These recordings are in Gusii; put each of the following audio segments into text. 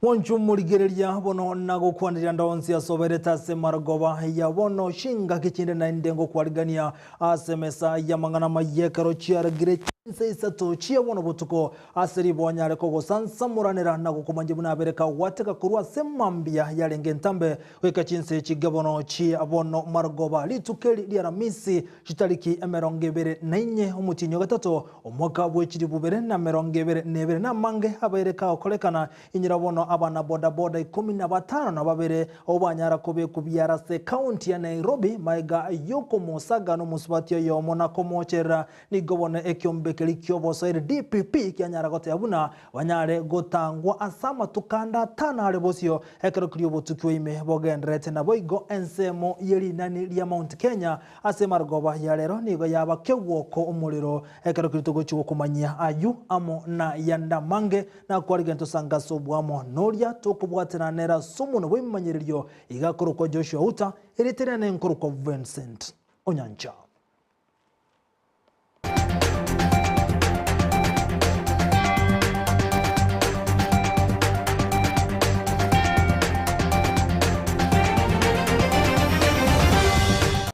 Mwanchwa omorigereria bono nagokwaneria ande onsi ase oberete ase marogoba ya bono, chingaki chinde naende ngokwarigania ase emesa y'amang'ana amayia ekero chiaragire chinsa isato chia bono botuko, ase riboa nyare kogosansamoranera na gokomanyia buna abere kagwateka korwa ase mambia yarenge entambe goika chinsa echi bono chia bono marogoba rituko eri ri'Aramisi chitariki 24 omotienyi o gatato omwaka bwe chilifu bibere na 22 namange abeire kagokorekana Inyora bono abana bodaboda 15 abwo banyara kobekwa biara ase ekaunti ya Nairobi magega yokomosaga nomosubati oyomo na komocherera. Nigo bono ekiombe keria kiobosoeri DPP kianyara goteba buna banyare gotangwa ase amatuko ande atano are bosio ekero keria obotuki oime bogendererete naboigo ensemo ye rinani ria Mount Kenya Ase emarogoba ya rero nigo yaba kegwoko omorero, ekero keria togochia gokomanyia ayio amo nayande amange, nakware gento sanga ase oboamo noria tokobwatana nere ase omonwa bw'ebimanyererio, iga akorokwa Joshua Uta, erieta riane nkorokwa Vincent Onyancha.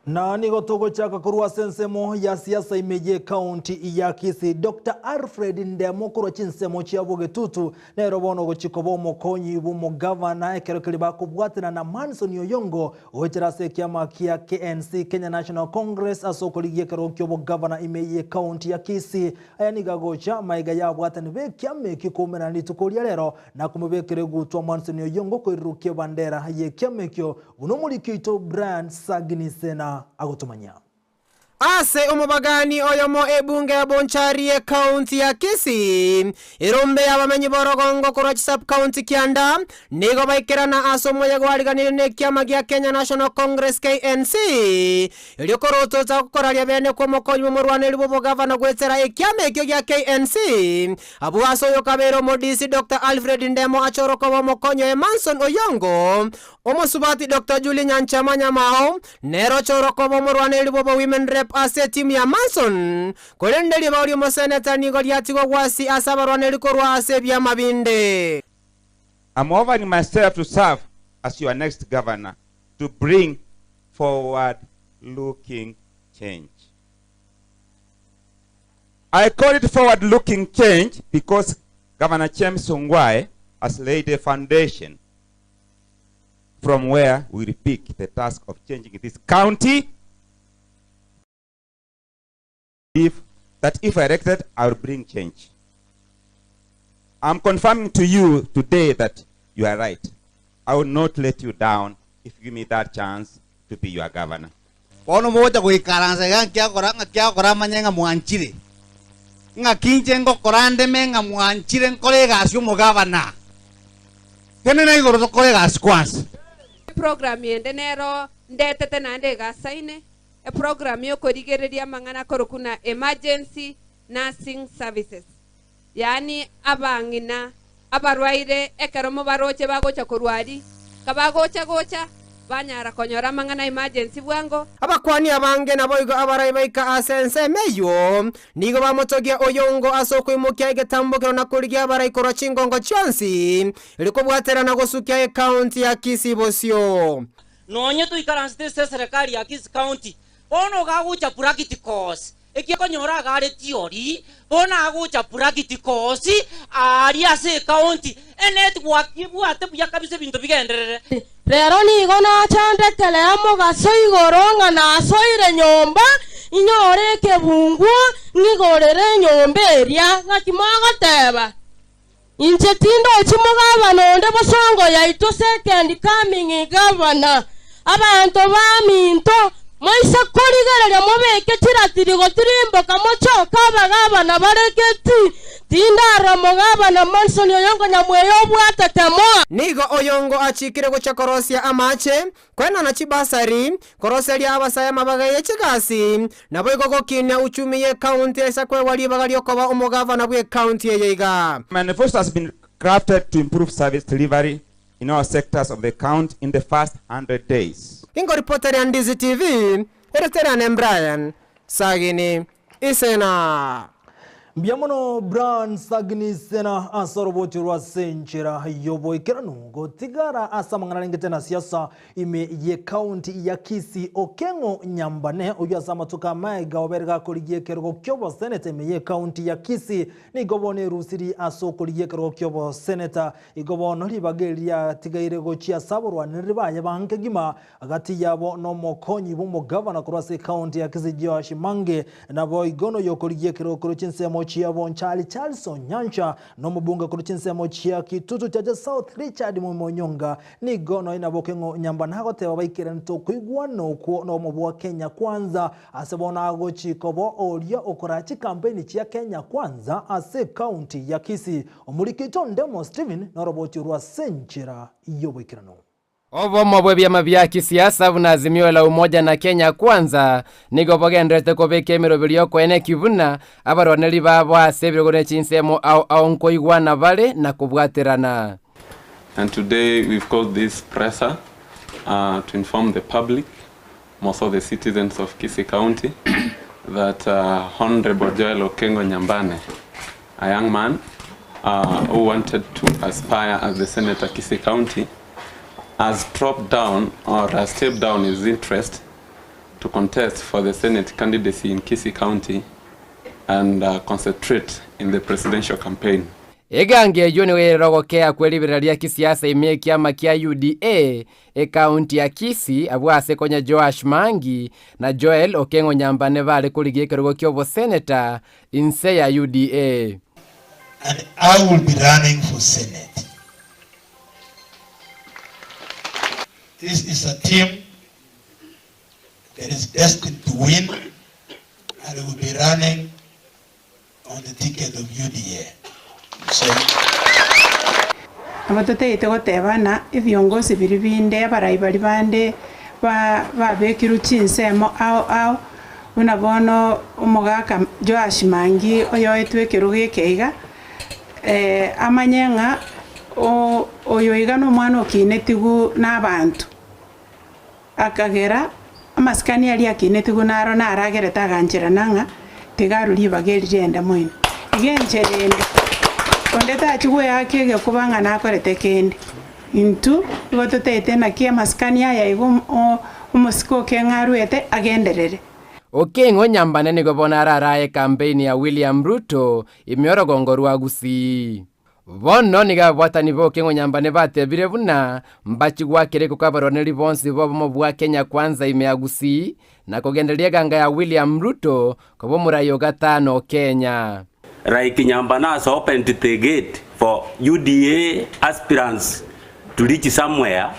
Na nigo togochaka korwa ase ensemo ya siasa ime y'ecounty ya Kisii. Dr. Alfred Ndemo korwa chinsemo chia Bogetutu nero bono ogochia koba omokonyi bw'omogavana ekero keria bakobwatana na Manson Oyongo Goetera ase ekiama kia KNC, Kenya National Congress, ase okorigia ekerogo ki'obogavana ime y'ecounty ya Kisii. Aya nigo agocha magega y'abwatani b'ekiama ekio koumerana rituko ria rero na komobekera egutwa Manson Oyongo koirurukia ebandera y'ekiama ekio buna omoriki oito Brian Sagini Sena agotomanyia. Ase omobagaani oyomo ebunge ya Bonchari y'Ekaunti ya Kisii, erombe y'abamenyi b'orogongo korwa chisub-county kianda nigo baikerana ase omoyega oariganirie n'ekiama gia Kenya National Congress, KNC, erio korototsa okoraria bene kw'omokonyi bw'omorwaneri bw'obogavana goetera ekiama ekio gia KNC abwo ase oyokabeire omodisi Doctor Alfred Ndemo achorwe koba omokonyi oye Manson Oyongo Omosubati Doctor Julie Nyanchama Nyamao nere ochorwa koba omorwaneri bw'obo Women Rep ase etimu ya Manson, korende ribao ri'omoseneta nigo riatigwa gwasi ase abarwaneri korwa ase ebiama binde. I'm offering myself to serve as your next governor to bring forward looking change. I call it forward looking change because Governor James Ongwae has laid a foundation from where we will pick the task of changing this county. If that if elected, I will bring change. I'm confirming to you today that you are right. I will not let you down if you give me that chance to be your governor. Bono mogocha goikaransa iga nkiakora ng'a kiakora amanye ng'a mwanchire, ng'aki inche ngokora ndeme ng'a mwanchire nkore egasi omogabana. Tenena igoro tokore egasi kwansa. Eprogram ende nero ndetete naende egasaine, eprogram y'okorigereria amang'ana akorokwa na Emergency Nursing Services, yaani abang'ina abarwaire ekero mobaroche bagocha korwa aria, kabagocha gocha banyara konyora amang'ana emergency bwango. Abakuani abange naboigo abarai baika ase ensemo eyio, nigo bamotogia oyongo ase okoimokia egetambokero na korigia abarai korwa chingongo chionsi, erio kobwatera na gosukia ekaunti ya Kisii bosio. Nonye toikaransete ase eserekari ya Kisii County, bono ogagocha practicals, Ekiakonyora iga are theory, bono agocha practicals aaria ase ecounty, enetwork ebwate buya kabisa ebinto bigenderere. Rero nigo nachandekere omogaso igoro ng'a nasoire nyomba, inyore ekebunguo, ng'igorere enyomba eria. Naki mogoteba? Inche tindochi mogabana onde bosongo yaito second coming governor. Abanto baminto, moise korigereria mobeke chiratili gotirimboka mochoke abagabana bare geti. Tindarora mogabana Manson oyo nkonyamweya obwatete moa. Nigo oyongo achikire gochia korosia amache, koenana chibasari, koroseria abasae amabaga ye chigasi, naboigo gokinia uchumi y'ecounty ase koegwa ribaga riokoba omogavana bw'ecounty eye iga. Manifesto has been crafted to improve service delivery in all sectors of the county in the first 100 days. Ingoripoteria Ndizi TV, ereterane Brian Sagini Isena. Mbuya mono Brian Sagnisena ase oroboti rwa ase enchera y'oboikeranu gotigara ase amang'ana arengete na siasa ime ye county ya Kisii Okeng'o Nyambane oyio ase amatuko amaega obere gakorigia ekerogo ki'oboseneta ime ye county ya Kisii nigo bono erusiri ase okorigia ekerogo ki'oboseneta igo bono ribaga eri riatigaire gochia ase aborwanereri baye bange kegima Gati yabo nomokonyi bw'omogavana korwa ase ekaunti ya Kisii Joash Mange, naboigo noyokorigia ekerogo korwa chinsemo chia Bonchari Charles Onyancha, na omobunge korwa chinsemo chia Kitutu Chache South Richard Mwimonyonga. Nigo nonya nabo Okeng'o Nyambane agoteba baikeranete okoigwana okwo nobomo bwa Kenya Kwanza ase bono agochi koba oria okoraa chikampeini chia Kenya Kwanza ase ekaunti ya Kisii. Omoriki oito Ndemo Stephen noroboti orwo ase enchera y'oboikeranu. Obomo bw'ebiama bia kisiasa buna Azimio la Umoja na Kenya Kwanza nigo bogendererete kobeka emeroberio y'okoenekia buna abarwaneri babo ase ebirogo ne chinsemo ao ao nkoigwana bare na kobwaterana. And today we've called this presser uh, to inform the public, most of the citizens of Kisii County, that uh, Honorable Joel Okengo Nyambane, a young man uh, who wanted to aspire as the Senator Kisii County, has dropped down or has stepped down his interest to contest for the Senate candidacy in Kisii County and uh, concentrate in the presidential campaign. Egangi eyio nigo erere ogokea kwe riberera ria kisiasa ime ekiama kia UDA ekaunti ya Kisii abwo ase konya Joash Mangi na Joel Okeng'o Nyambane bare korigia ekerogo ki'oboseneta inse ya UDA. And I will be running for Senate. This is a team that is destined to win and will be running on the ticket of UDA. So. Nabo totaete goteba ng'a ebiongosi biria binde, abarai baria bande ba babekirwe chinsemo ao ao, buna bono omogaka Joash Mangi oyoetwe ekerogo eke iga, amanye ng'a oyo iga nomwana okinetigwe nabanto. Akagera amasikani aria akinetigwe naro naragerete agancherana ng'a tiga arue ribaga eri riende moino. Iga enchera ende, onde tachia gweaka egekuba ng'a nakorete kende. Intwe igo totaete naki amasikani aya igo omosike okeng'e aruete agenderere. Okeng'o Nyambane nigo bono ararae ekampeini ya William Ruto ime orogongo rwa Gusii. Bono nigo ababwatani b'Okeng'o Nyambane batebire buna mbachie goakera ekoko abarwaneri bonsi b'obomo bwa Kenya Kwanza ime ya Gusii na kogendereria eganga ya William Ruto koba omorai o gatano o Kenya. Like Nyambane has opened the gate for UDA aspirants to reach somewhere,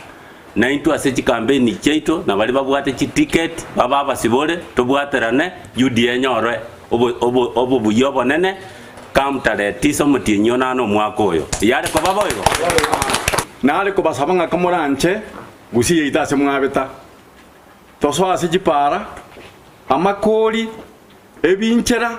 naintwe ase chicampaign chiaito na baria babwate chiticket babe abasibore tobwaterane UDA enyore obobuya obonene come tarehe tisa omotienyi onane omwaka oyo. Yare koba boigo? Nare kobasaba ng'a komoranche gusii yaito ase mwabeta, tosoe ase chipara, amakori, ebinchera,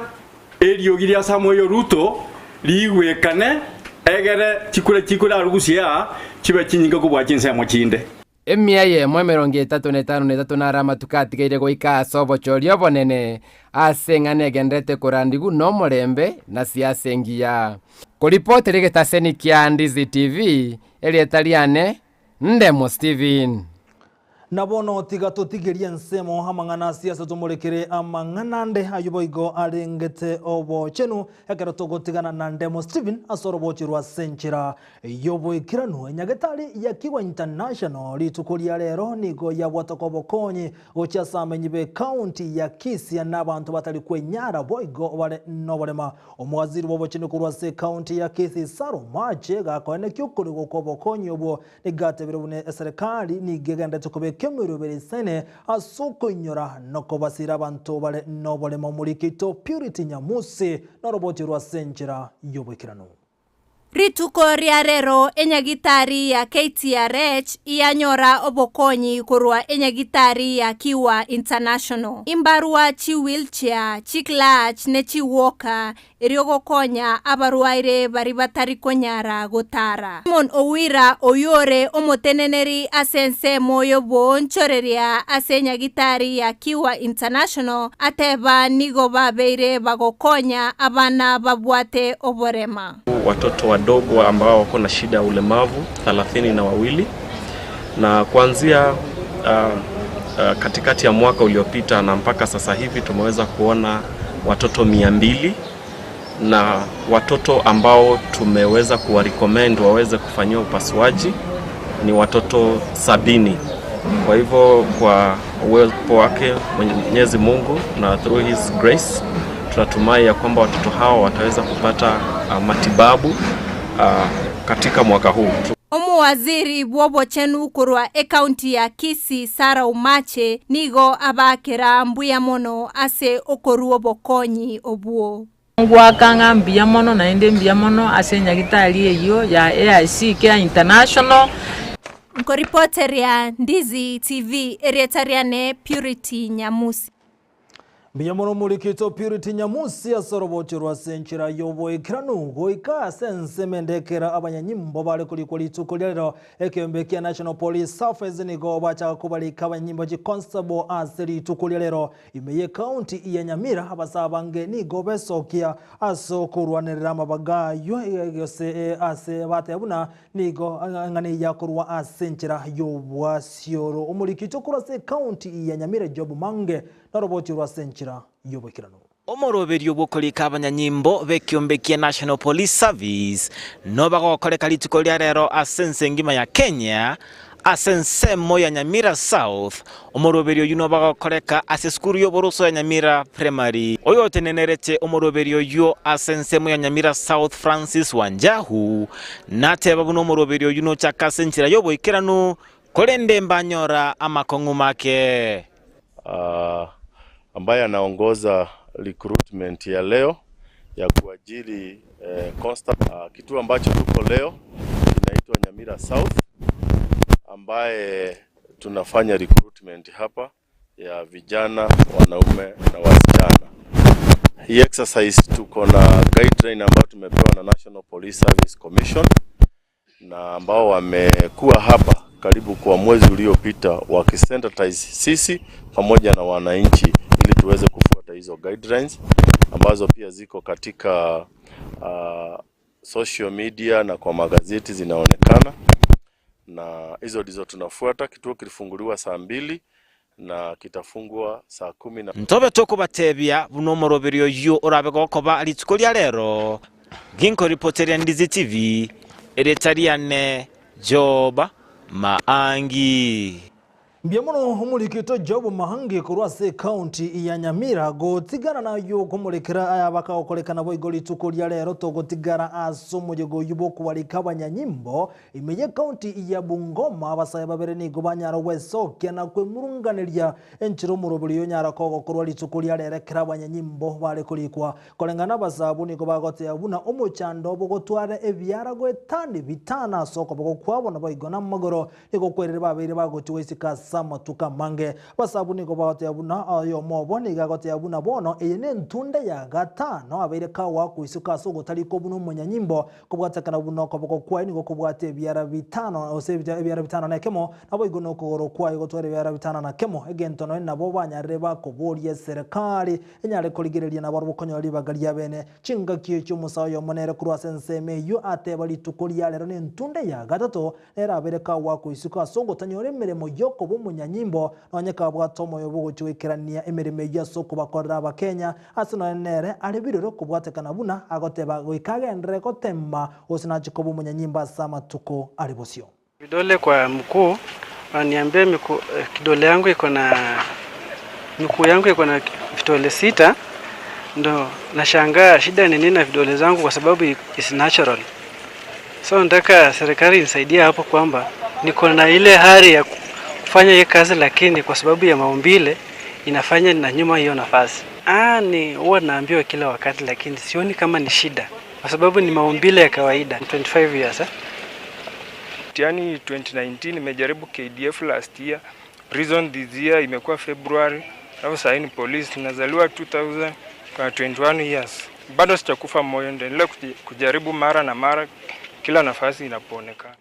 eriogi ria Samoei Ruto rigwekane, egere chikure chikure arwo gusii aa chibe chinyinge kobua chinsemo chinde. Emia eyemo emerongo etato na etano na etato naro amatuko atigaire goika ase obochori obonene, ase eng'ana egendererete korandigwa nomorembe na siasa engiya. Koripotera egetaseni kia Ndizi TV, erieta riane Ndemo Stephen. Na bono tiga totigerie ensemo amang'ana ase ase tomorekere amang'ana ande ayio boigo arengete obochenu, ekero togotigana na Ndemo Stephen ase orobochi rwa ase enchera y'oboikeranu. Nyagetari ya Kigwa International rituko ria rero nigo yabwatoka obokonyi gochia ase amenyi be county ya Kisii na abanto batari kwenyara boigo bare noborema. Omowaziri bw'obochenu korwa ase county ya Kisii Sarah Omache gakoenekia okorigwa kw'obokonyi obwo Nigatebire buna eserekari nigo egenderete kobeka emeroberi esene ase okoinyora na kobasira abanto bare noboremo. Omoriki oito Purity Nyamusi noroboti orwo ase enchera y'oboikeranu. Rituko ria rero enyagitari ya KTRH iyanyora obokonyi korwa enyagitari ya Kiwa International. Imbarwa chi-wheelchair, chi-clutch ne chi-walker erio gokonya abarwaire baria batari konyara gotara. Simon Owira oyio ore omoteneneri ase ensemo y'oboonchoreria ase enyagitari ya Kiwa International ateba nigo babeire bagokonya abana babwate oborema. Watoto wadogo ambao wako na shida ya ulemavu 32 na kuanzia katikati ya mwaka uliopita na mpaka sasa hivi tumeweza kuona watoto 200 na watoto ambao tumeweza kuwarecommend waweze kufanyiwa upasuaji ni watoto 70. Kwa hivyo kwa uwepo wake Mwenyezi Mungu na through his grace tunatumai ya kwamba watoto hawa wataweza kupata matibabu katika mwaka huu. Omowaziri bw'obochenu korwa ekaunti ya Kisii Sarah Omache nigo abakera mbuya mono ase okorua obokonyi obwo. Ngoaka ng'a mbuya mono naende mbuya mono ase enyagitari eyio ya AIC Care International. Nkoripoteria Ndizi TV, erieta riane Purity Nyamusi. Mbuya mono omorikito Purity Nyamusi ase orobocho rw'ase enchera y'oboikeranu goika ase ensemo ende ekero abanyanyimbo bare korikwa rituko ria rero. Ekeombe kia National Police Service nigo bachaka kobarika abanyanyimbo chiconstable ase rituko ria rero ime y'ecounty ya Nyamira. Abasae abange nigo besokia ase okorwanerera amabaga ayio gose ase bateba buna Nigo eng'ana eye yakorwa ase enchera y'obwasioro. Omoriki okorwa ase ekaunti ya Nyamira Job Mange naroboti orwo ase enchera y'oboikeranu. Omoroberio bw'okorika abanyanyimbo b'ekiombe kia National Police Service nobagokoreka rituko ria rero ase ense engima ya Kenya ase ensemo ya Nyamira South. Omoroberio oyio nobagokoreka ase esukuru y'oboroso ya Nyamira Primary. Oyotenenerete omoroberio oyio ase ensemo ya Nyamira South Francis Wanjahu nateba buna omoroberio oyio nochaka ase enchera y'oboikeranu korende mbanyora amakong'u make. Ambaye anaongoza recruitment ya leo ya kuajiri constable. Kituo ambacho tuko leo kinaitwa Nyamira South ambaye tunafanya recruitment hapa ya vijana, wanaume na wasichana. Hii exercise tuko na guideline ambayo tumepewa na National Police Service Commission na ambao wamekuwa hapa karibu kwa mwezi uliopita wakisensitize sisi pamoja na wananchi ili tuweze kufuata hizo guidelines ambazo pia ziko katika social media na kwa magazeti zinaonekana, na hizo ndizo tunafuata. Kituo kilifunguliwa saa 2 na kitafungwa saa 10 na Ntobe tokobatebia buna omoroberio oyio orabe gokoba rituko ria rero. Ginkoripoteria Ndizi TV, ereta riane Job Maangi. Mbuya mono omorikito Job Maangi korwa ase ekaunti ya Nyamira gotigana nayo okomorekera aya bakagokorekana boigo rituko ria rero togotigara ase omoyega oyio bw'okobarika abanyanyimbo ime y'ekaunti ya Bungoma. Abasae babere nigo banyara gwesokia na kwemurunganeria enchera omoroberi onyara kogokorwa rituko ria rero ekero abanyanyimbo bare korikwa. Koreng'ana abasabu nigo bagotea buna omochando bogotwara ebiara goetani bitano ase okoboko kwabo naboigo namagoro nigo kwerire babeire bagochigwa isiko ase amatuko amange. Abasabu nigo bagotea buna oyomo obo nigo agotea buna bono eye nentunda ya gatano abeire kagwakwa isiko ase ogotarikwa buna omonyanyimbo kobwatekana buna okoboko kwaye nigo kobwate ebiara bitano gose ebiara bitano na ekemo naboigo nokogoro kwaye gotwara ebiara bitano na kemo. Egento nonya nabo banyarire bakoboria eserekari enyare korigereria nabarobwo konyora ribaga riabene. Chingaki echio omosae oyomo nere korwa ase ensemo eyio ateba rituko ria rero nentunda ya gatato nere abeire kagwakwa isiko ase ogotanyora emeremo y'okoba omonyanyimbo, nonye kabwate omoyo bw'ogochia goikerania emeremo eyio ase okobakorera Abakenya, ase nonye nere are birore kobwatekana buna agoteba goika agenderere gotema gose nachie koba omonyanyimbo ase amatuko are bosio. Vidole kwa mkuu wananiambia miku, kidole yangu iko na miguu yangu iko na vidole 6, ndo nashangaa shida ni nini na vidole zangu kwa sababu is natural. So nataka serikali nisaidie hapo kwamba niko na ile hari ya kufanya hii kazi, lakini kwa sababu ya maumbile inafanya na nyuma hiyo nafasi. Ni huwa naambiwa kila wakati, lakini sioni kama ni shida. Kwa sababu ni maumbile ya kawaida. 25 years eh? Mtihani 2019 nimejaribu KDF last year, prison this year imekuwa February, alafu sasa ni police. Nazaliwa 2000 kwa 21 years, bado sijakufa moyo, nitaendelea kujaribu mara na mara kila nafasi inapoonekana.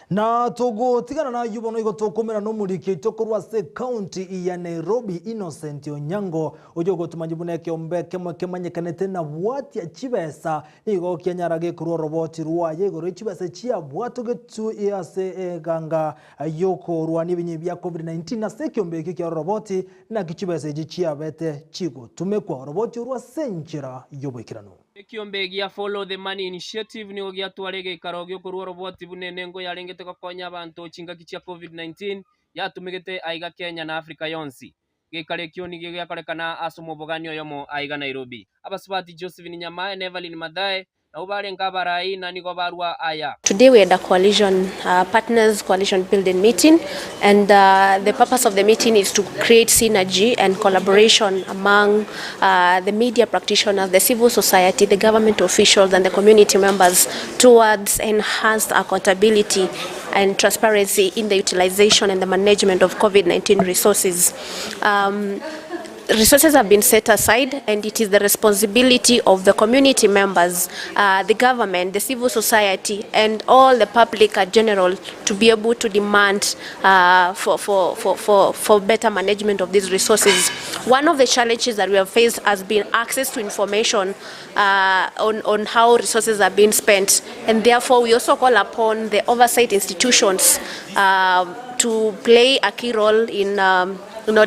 Na tugutigana na yubo no igo tukumira no muriki oito korwa ase county ya Nairobi Innocent Onyango oyo ogotumanya buna ekeombe kemwe kemanyekanete na bwatia chibesa nigo kianyara gekorwa oroboti rwaye igoro chibesa chiabwatogetu ase eganga yokorwa n'ebinyi bia COVID-19 ase ekeombe ekio kia oroboti naki chibesa echi chiabete chigotumekwa oroboti orwa ase enchera y'oboikeranu. Ekiombe gia Follow the Money Initiative nigo giatwara egeikaro giokorwa oroboti buna enengo yarengete gokonya abanto chingaki chia Covid-19 yatumegete aiga Kenya na Africa yonsi. Geikaro ekio nigo giakorekana ase omobogani oyomo aiga Nairobi. Abasubati Josephine Nyamae na Evelyn Mathae nabo barenge abarai na nigo barua aya. Today we had a coalition partners coalition building meeting, and the purpose of the meeting is to create synergy and collaboration among the media practitioners, the civil society, the government officials and the community members towards enhanced accountability and transparency in the utilization and the management of COVID-19 resources. Resources have been set aside, and it is the responsibility of the community members, the government, the civil society and all the public in general to be able to demand for better management of these resources. One of the challenges that we have faced has been access to information on how resources are being spent, and therefore we also call upon the oversight institutions to play a key role in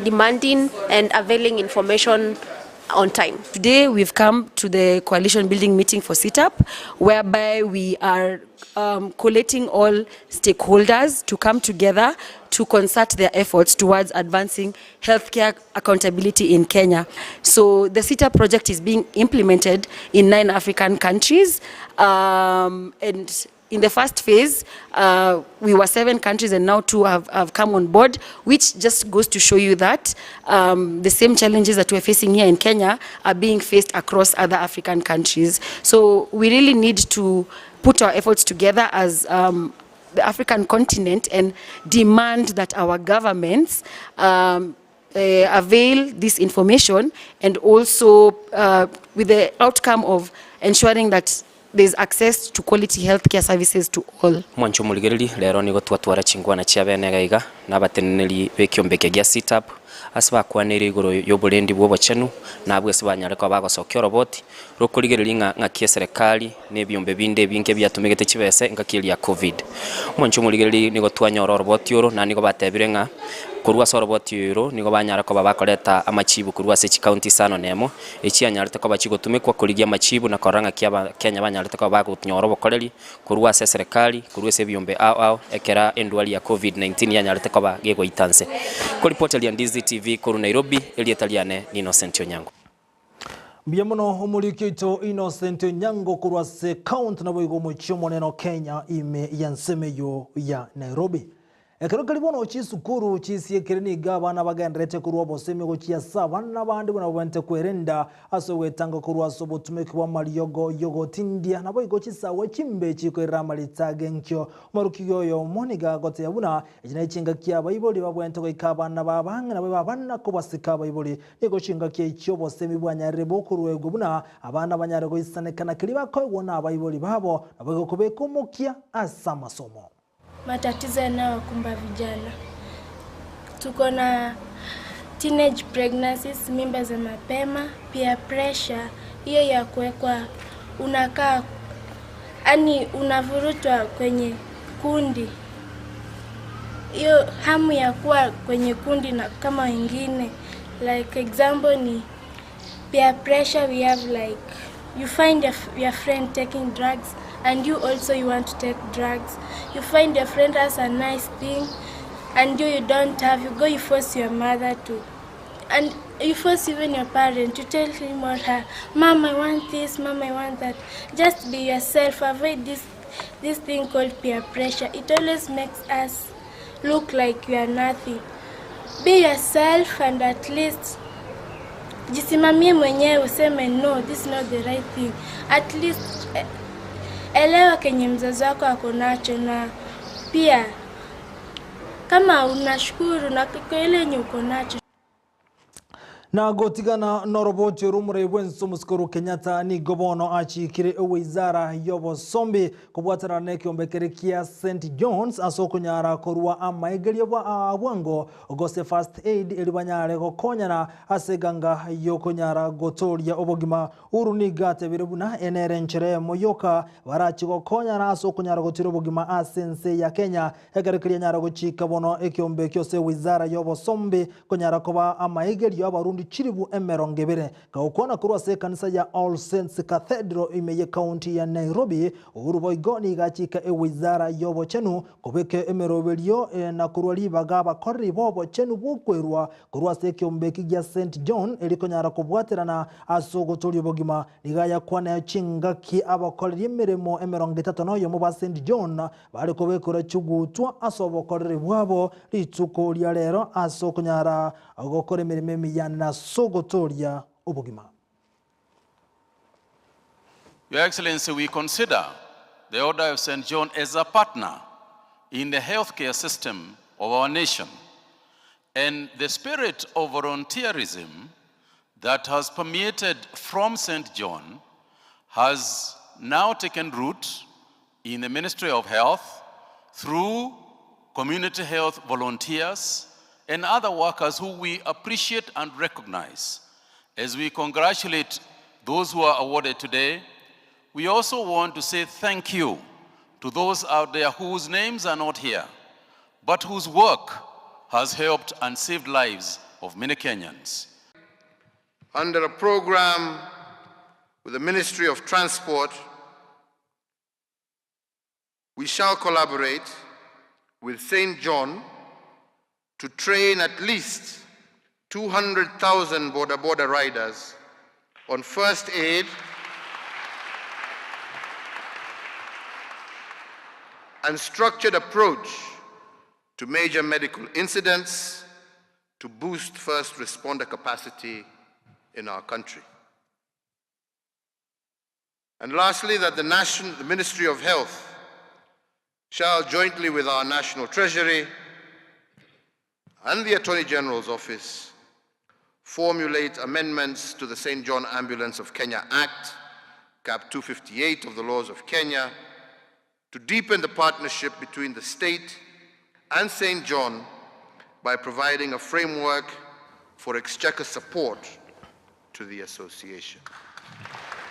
demanding and availing information on time. Today we've come to the coalition building meeting for CITAP, whereby we are collating all stakeholders to come together to concert their efforts towards advancing healthcare accountability in Kenya. So the CITAP project is being implemented in 9 African countries, and in the first phase, we were 7 countries and now 2 have come on board, which just goes to show you that the same challenges that we're facing here in Kenya are being faced across other African countries. So we really need to put our efforts together as the African continent and demand that our governments avail this information, and also with the outcome of ensuring that there's access to quality healthcare services to all. Mwancho muligereri lero nigo twatwara chingwana chia bene gaiga nabateneneri bekiombeke gia CITAP ase bakwanire igoro y'oborendi bw'obochenu nabwo ase banyare koba bagosokia oroboti rokorigereria ng'a ng'aki eserekari na ebiombe binde ebinge biatumegete chibese ngaki eria COVID. Mwancho muligereri nigo twanyora oroboti oro na nigo batebire ng'a korwa ase oroboti oro nigo banyare koba bakoreta amachibu korwa ase chikaunti isano na emo echianyarete koba chigotumekwa korigia amachibu na korora ng'aki aba Kenya banyarete koba bagonyora obokoreri korwa ase eserekari korwa ase ebiombe ao ao ekera endwari ya COVID-19 yanyarete koba gegoitanse. Koripoteria Ndizi TV koru Nairobi, Elieta Liane, Innocent Onyango. Mbuya mono omoriki oito Innocent Onyango korwa ase county nabo igo omochie omonene Kenya ime ya nsemeyo ya Nairobi. Ekero keri bono chisukuru chisiekere niga abana bagenderete korwa obosemi gochia ase abana bande buna babwenerete kwerenda ase ogwetanga korwa ase obotumeki bwa amariogo yogotindia nabo igo chisawa chimbe chikoirera amaritsa agenkio. Omoruki oyo omo niga agoteya buna echi ne chingaki abaibori babwenerete goika abana babang'e nabo babana kobasika abaibori. Nigo chingaki echi obosemi bwanyarire bokorwegwa buna abana banyare goisanekana keri bakoegwa na abaibori babo nabo igo kobeka omokia ase amasomo. Matatizo yanayokumba vijana. Tuko na teenage pregnancies, mimba za mapema, peer pressure, hiyo ya kuwekwa unakaa, yani unavurutwa kwenye kundi. Hiyo hamu ya kuwa kwenye kundi na kama wengine. Like example ni peer pressure we have, like you find your friend taking drugs and you also you want to take drugs. You find your friend has a nice thing and you don't have, you go you force your mother to, and you force even your parent to tell him or her, Mom, I want this, Mom, I want that. Just be yourself, avoid this thing called peer pressure. It always makes us look like we are nothing. Be yourself and at least Jisimamie mwenyewe useme no, this is not the right thing. At least elewa kenye mzazi wako ako nacho, na pia kama unashukuru na kwa ile yenye uko nacho. Na gotigana noroboti oru omorai bwense omosike Uhuru Kenyatta nigo bono achikire ewizara y'obosombi kobwatanana na ekeombe kere kia St Johns ase okonyara korua amaigerio a bwango gose first aid erio banyare gokonyana ase eganga y'okonyara gotoria obogima. Uhuru nigo atebire buna eye nere enchera eyemo yoka barachi gokonyana ase okonyara gotira obogima ase ense ya Kenya Ekero keria nyara gochika bono ekeombe ekio ase wizara y'obosombi konyara koba amaigerio abarundi chilifu 20. Gagokwana korwa ase ekanisa ya All Saints Cathedral ime y'ecounty ya Nairobi, Uhuru boigo nigo achika ewizara y'obochenu kobeka emeroberio na korwa ribaga abakoreri b'obochenu bw'okwerwa korwa ase ekeombe eki gia St John erio konyara kobwaterana ase ogotoria obogima. Nigo ayakwana chingaki abakoreri emeremo 31 ba St John Bare kobekora chigutwa ase obokoreri bwabo rituko ria rero ase okonyara gokora emeremo emiya na ase ogotooria obogima. Your Excellency, we consider the Order of St. John as a partner in the healthcare system of our nation, and the spirit of volunteerism that has permeated from St. John has now taken root in the Ministry of Health through community health volunteers and other workers who we appreciate and recognize. As we congratulate those who are awarded today, we also want to say thank you to those out there whose names are not here, but whose work has helped and saved lives of many Kenyans. Under a program with the Ministry of Transport, we shall collaborate with St. John to train at least 200,000 border border riders on first aid and structured approach to major medical incidents to boost first responder capacity in our country. And lastly, that the, Nation, the Ministry of Health shall jointly with our National Treasury and the Attorney General's Office formulate amendments to the St. John Ambulance of Kenya Act, Cap 258 of the laws of Kenya, to deepen the partnership between the state and St. John by providing a framework for exchequer support to the association.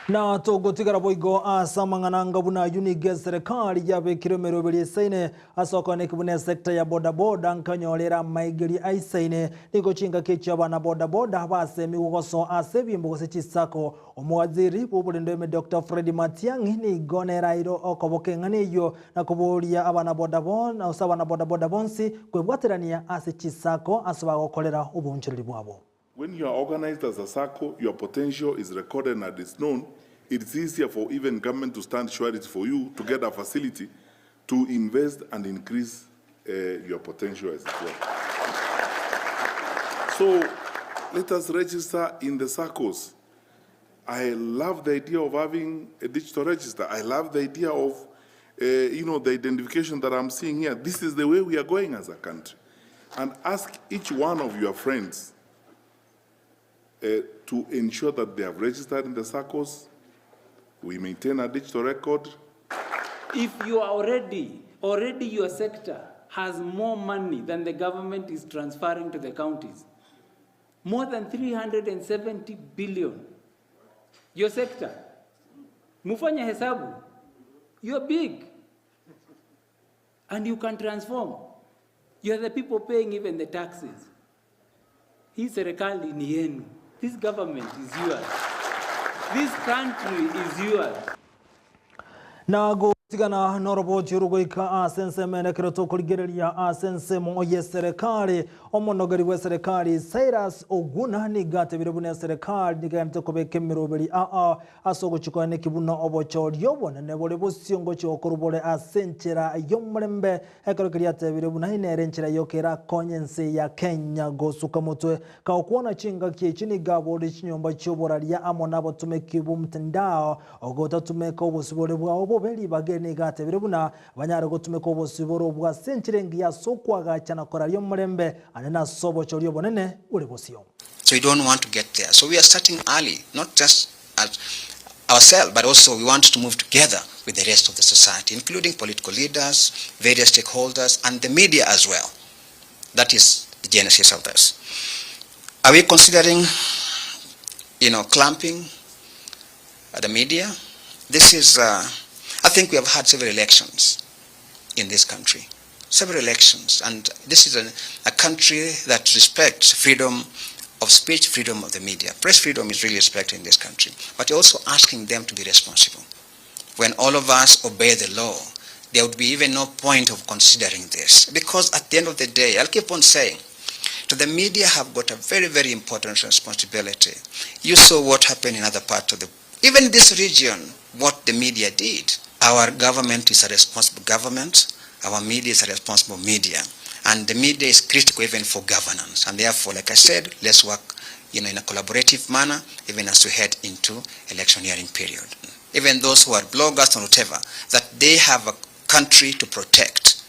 Na togotigara boigo ase amang'ana anga buna ayio nigo eserekari yabekire emeroberi esaine ase okoeneki buna esecta ya bodaboda nkonyorera amaigerio aisaine. Nigo chingaki echio abana bodaboda basemigwe gosoa ase ebiombe gose chisacco. Omowaziri bw'oborendo ime Doctor Fred Matiang'i nigo nere aire okoboka eng'ana eyio na koboria abana gose abana bodaboda bonsi kwebwaterania ase chisacco ase bagokorera oboonchoreri bwabo. When you are organized as a SACCO, your potential is recorded and it's known, it's easier for even government to stand surety for you to get a facility to invest and increase uh, your potential as well. So let us register in the SACCOs. I love the idea of having a digital register. I love the idea of, uh, you know, the identification that I'm seeing here. This is the way we are going as a country. And ask each one of your friends uh, to ensure that they have registered in the SACCOs. We maintain a digital record. If you are already, already your sector has more money than the government is transferring to the counties, more than 370 billion. Your sector, mufanye hesabu, you're big and you can transform. You're the people paying even the taxes. Hii serikali ni yenu. This government is yours. This country is yours. Na Tigana noroboti orogoika ase ensemo ere ekero tokorigereria ase ensemo y'eserekari. Omonogeri bw'eserekari Cyrus Oguna nigo atebire buna eserekari nigo egenderete kobeka emeroberi aa ase ogochia koeneki buna obochori obonene bore bosio ngochia gokorwa bore ase enchera y'omorembe ekero keria atebire buna nere enchera yoka erakonye ense ya Kenya gosuka motwe. Kagokwana chingaki echi nigo aborie chinyomba chi'oboraria amo nabatomeki b'omtandao Ogotatumeka obosibore bwao bobe ribaga eri nigo atebire buna banyare gotumeka obosibore obwo ase enchera engiya ase okoagacha na koraria omorembe ande nase obochori obonene bore bosio. So we don't want to get there. So we are starting early, not just as ourselves, but also we want to move together with the rest of the society, including political leaders, various stakeholders, and the media as well. That is the genesis of this. Are we considering, you know, clamping the media? This is, uh, I think we have had several elections in this country. Several elections. And this is a, a country that respects freedom of speech, freedom of the media. Press freedom is really respected in this country. But you're also asking them to be responsible. When all of us obey the law, there would be even no point of considering this. Because at the end of the day, I'll keep on saying, to the media have got a very, very important responsibility. You saw what happened in other parts of the, even this region, what the media did. Our government is a responsible government. Our media is a responsible media. And the media is critical even for governance. And therefore, like I said, let's work you know, in a collaborative manner, even as we head into electioneering period. Even those who are bloggers or whatever, that they have a country to protect.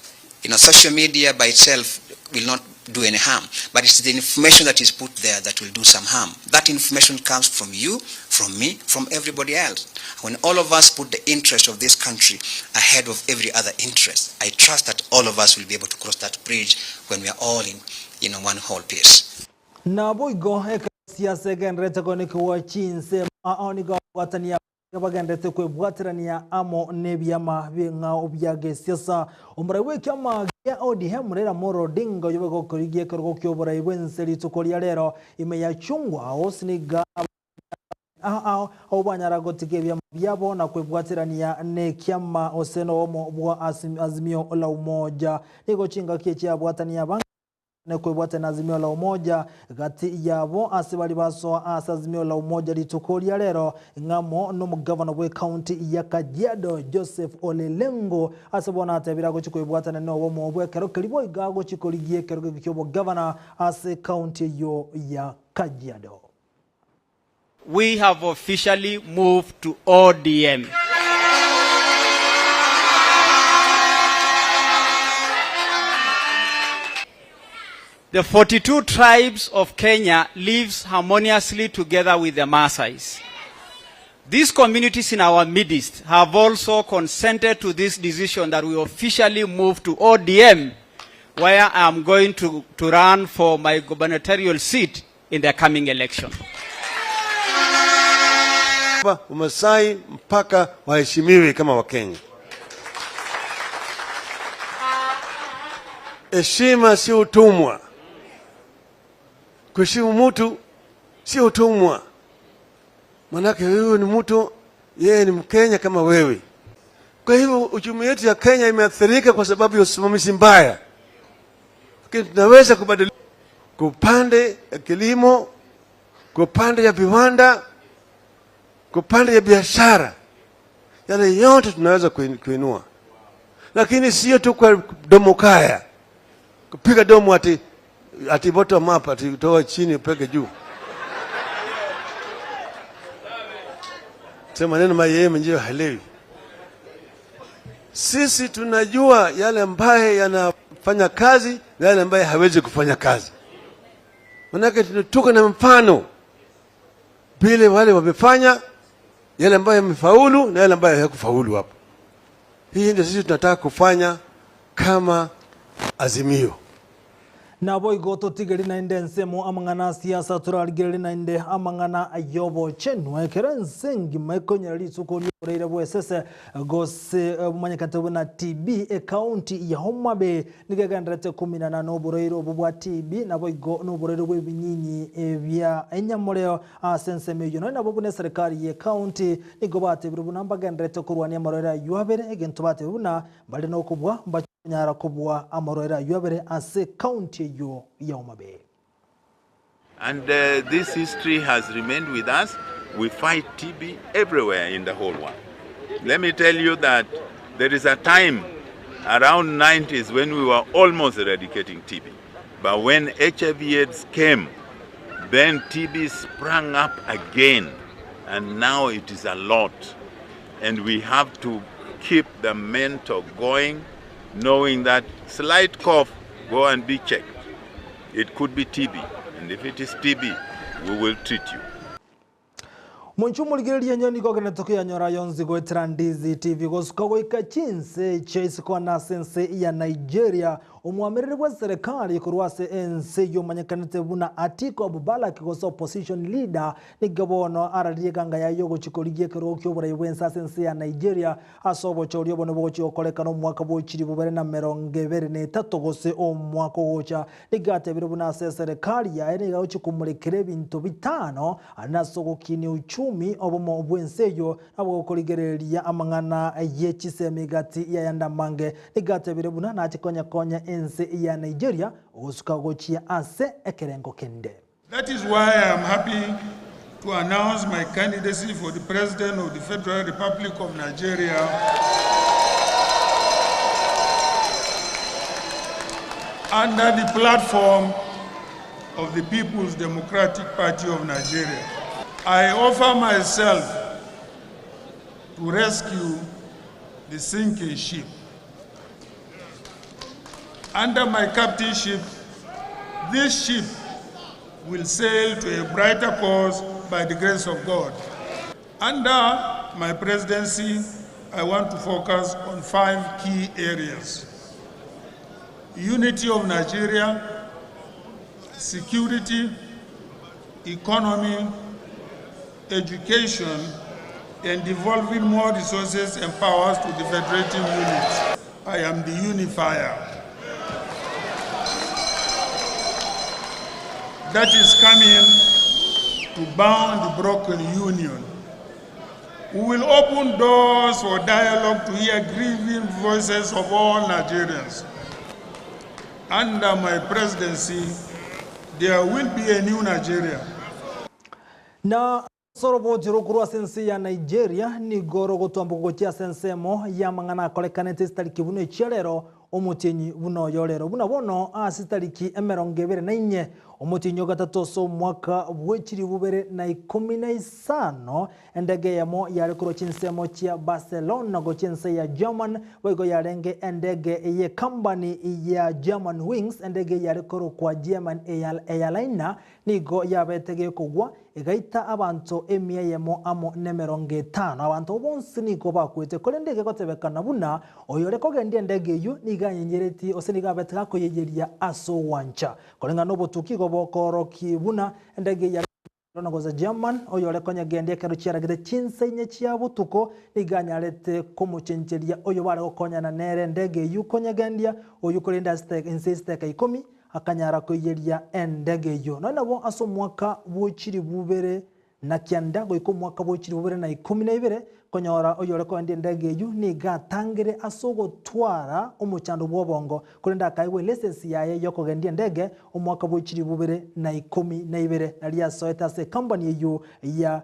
You know, social media by itself will not do any harm, but it's the information that is put there that will do some harm. That information comes from you, from me, from everybody else. When all of us put the interest of this country ahead of every other interest, I trust that all of us will be able to cross that bridge when we are all in, you know, one whole piece. Naboigo ekero siasa egendererete koenekigwa chinsemo ao nigo ababwatani abange bagendererete kwebwaterania amo nebiama bing'ao bia gesiasa. Omorai bw'ekiama gia ODM Raila Amolo Odinga oyio boigo okorigia ekerogo ki'oborai bw'ense rituko ria rero ime ya Chungwa House nigo ao ao banyara gotiga ebiama biabo na kwebwaterania nekiama gose nobomo bwa Azimio la Umoja. Nigo chingaki echi abwatani abange Nekwebwate na Azimio la Umoja gati yabo ase baria basoa ase Azimio la Umoja rituko ria rero ng'amo nomogavana bw'ecounty ya Kajiado Joseph Ole Lenku ase bono atebire agochia kwebwatana nobomo bw'ekero keria boigo agochia korigia ekerogo eke ki'obogavana ase ecounty eyio ya Kajiado. We have officially moved to ODM. The 42 tribes of Kenya lives harmoniously together with the Maasais. These communities in our midst have also consented to this decision that we officially move to ODM, where I am going to, to run for my gubernatorial seat in the coming election. Wamasai mpaka waheshimiwe kama Wakenya. Heshima si utumwa. Kuheshimu mtu si utumwa, manake huyu ni mtu, yeye ni Mkenya kama wewe. Kwa hivyo uchumi wetu ya Kenya imeathirika kwa sababu ya usimamizi mbaya, lakini tunaweza kubadilika kwa upande ya kilimo, kwa upande ya viwanda, kwa upande ya biashara, yale yote tunaweza kuinua, lakini sio tu kwa domo kaya, kupiga domo ati, ati bottom up, ati toa chini upeke juu. Sema neno mayeye mwenyewe haelewi. Sisi tunajua yale ambaye yanafanya kazi na yale ambaye hawezi kufanya kazi. Manake tunatoka na mfano vile wale wamefanya, yale ambayo yamefaulu na yale ambayo hayakufaulu hapo. Hii ndio sisi tunataka kufanya kama Azimio. Naboigo totigeri naende ensemo amang'ana a siasa, torarigererie naende amang'ana y'obochenu. Ekero ense engima ekonyora rituko ri'oboraire bw'esese, gose bomanyekanete buna TB, ekaunti ya Homa Bay nigo egendererete kominana noboraire obo bwa TB, naboigo noboraire bw'ebinyinyi bia enyamoreo ase ensemo eyio. Nonya nabo buna eserekari y'ekaunti nigo batebire buna mbagendererete korwania amarwaire ayio abere, egento batebire buna mbare nokobua mbache konyara kobua amarwaire ayio abere ase ekaunti eyio ya Homa Bay. And this history has remained with us, we fight TB everywhere in the whole world. Let me tell you that there is a time around 90s when we were almost eradicating TB. But when HIV AIDS came, then TB sprang up again and now it is a lot. And we have to keep the mentor going, knowing that slight cough, go and be checked. It could be TB, and if it is TB, we will treat you. Monche omorigereria enyoni nigo ogenderete koyanyora yonsi goetera Ndizi TV gosuka goika chinse chia isiko na ase ense ya Nigeria. Omwamereri bw'eserekari korwa ase ense eyio omanyekanete buna Atiku Abubalak gose opposition leader nigo bono araririe eganga yaye yogochia korigia ekerogo ki'oborai bw'ense ase ense ya Nigeria Ase obochori obo nibogochia gokorekana omwaka bw'ochiri bobere na merongo ebere na etato, gose omwaka ogocha. Nigo atebire buna ase eserekari yaye nigo agochia komorekera ebinto bitano, aria nase ogokinia uchumi, obomo bw'ense eyio, nabo gokorigereria amang'ana ye chisemi gati y'ayande amange. Nigo atebire buna nache konyekonya ense ya Nigeria gosuka gochia ase ekerengo kende. That is why I am happy to announce my candidacy for the President of the Federal Republic of Nigeria under the platform of the People's Democratic Party of Nigeria. I offer myself to rescue the sinking ship. Under my captainship, this ship will sail to a brighter course by the grace of God. Under my presidency, I want to focus on five key areas. Unity of Nigeria, security, economy, education, and devolving more resources and powers to the federating units. I am the unifier. That is coming to bound the broken union. We will open doors for dialogue to hear grieving voices of all Nigerians. Under my presidency, there will be a new Nigeria. Na ase oroboti rokorwa ase ense ya Nigeria nigo rogotwamboka gochia ase ensemo y'amang'ana akorekanete esitariki buna echia rero, omotienyi buna oyo rero. Buna bono ase chitariki emerongo ebere na inye, omotienyi o gatato ase omwaka bwe chilifu bibere na ikomi na isano, Endege eyemo yare korwa chinsemo chia Barcelona gochia ense ya German, boigo yarenge endege y'ekambani ya German Wings, endege yare korokwa German Airliner, nigo yabete gekogwa, egaita abanto emia eyemo amo nemerongo etano. Abanto abwo bonsi nigo bakwete, korende egegotebekana buna oyore kogendia endege eyio nigo ayenyeretie gose nigo abete gakoyeyeria ase ogwancha. Koreng'ana nobotuki igo bokoorokia buna endege yare. Bono gose German, oyore konyegendia ekero chiaragete chinsa inye chia botuko, nigo anyarete komochencheria oyo bare gokonyana nere endege eyio konyegendia, oyio korende ase inse y'esiteka ikomi, akanyara koiyeria endege eyio. Nonya nabo ase omwaka bwe chilifu bibere na kianda goika omwaka bwe chilifu bibere na ikomi na ibere, Konyora oyore koendia endege eyio nigo atangire ase ogotwara omochando bw'obongo, korende akaegwa elesesi yaye y'okogendia endege omwaka bwe chilifu bibere na ikomi na ibere, nario asoete ase ecompany eyio ya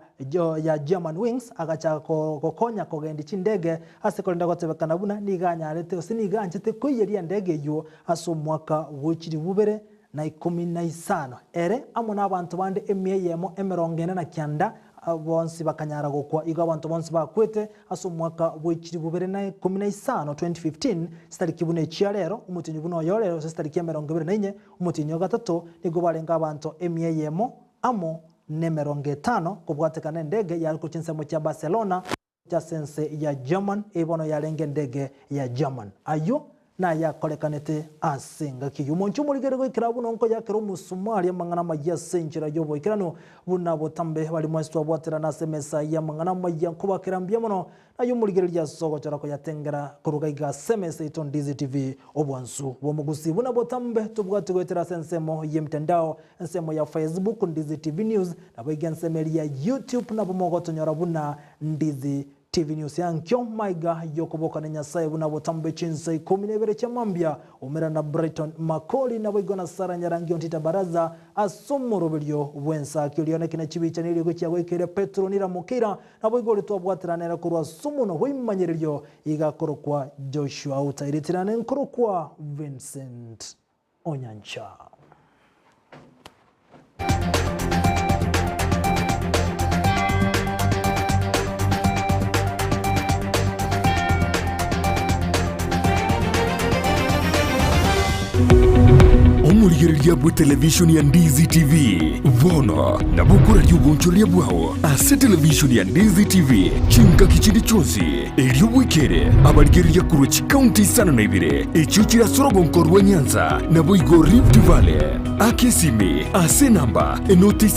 ya German Wings agachaka gokonya kogendia chindege ase korende gotebekana buna nigo anyarete gose nigo anchete koiyeria endege eyio ase omwaka bwe chilifu bibere na ikomi na isano. Ere amo nabanto bande emia eyemo emerongo ene na kianda bonsi bakanyara gokwa. Igo abanto bonsi bakwete ase omwaka bwe chilifu bibere na ikomi na isano, 2015, chitariki buna echia rero, omotienyi buna oyo rero, gose chitariki emerongo ebere na inye, omotienyi o gatato, nigo barenge abanto emia eyemo amo nemerongo etano, kobwatekana nendege yare korwa chinsemo chia Barcelona gocha ase ense ya German, eye bono yarenge endege ya German. Ayio. Nayakorekanete ase engaki eyio. Omonche omorigere goikera buna nkoyakera omosumari amang'ana amayia ase enchera y'oboikeranu, buna botambe baria mwensi twabwaterana ase emesa y'amang'ana amayia nkobakera mbuya mono, naye omorigereria ase ogochora koyatengera koruga iga ase emesa yaito Ndizi TV, obwansu bw'omogusii. Buna botambe tobwati goetera ase ensemo y'emitandao, ensemo ya Facebook Ndizi TV News, naboigo ensemo eria ya YouTube nabo mogotonyora buna Ndizi TV News ankio maiga y'okoboka na Nyasae buna botambe chinsa ikomi na ibere chia mambia, umera na Brighton Makori naboigo na Sarah Nyarangi Ontita Baraza ase omoroberio bw'ensaki oria one kina chibicha na eriogo chiagoikeire Petro Nira Mokeira naboigo oria twabwaterana ere korwa ase omonwa bw'ebimanyererio iga akorokwa Joshua Outairetirane nkorokwa Vincent Onyancha. Omorigereria bw'etelevishoni ya Ndizi TV bono nabo okoraria obonchoreria bwao ase televishoni ya Ndizi TV chingaki chinde chionsi erio bwekere abarigereria korwa chikaunti isano na ibere echio chire ase orogonko rwa Nyanza naboigo Rift Valley. Aka esimi ase enamba enoti.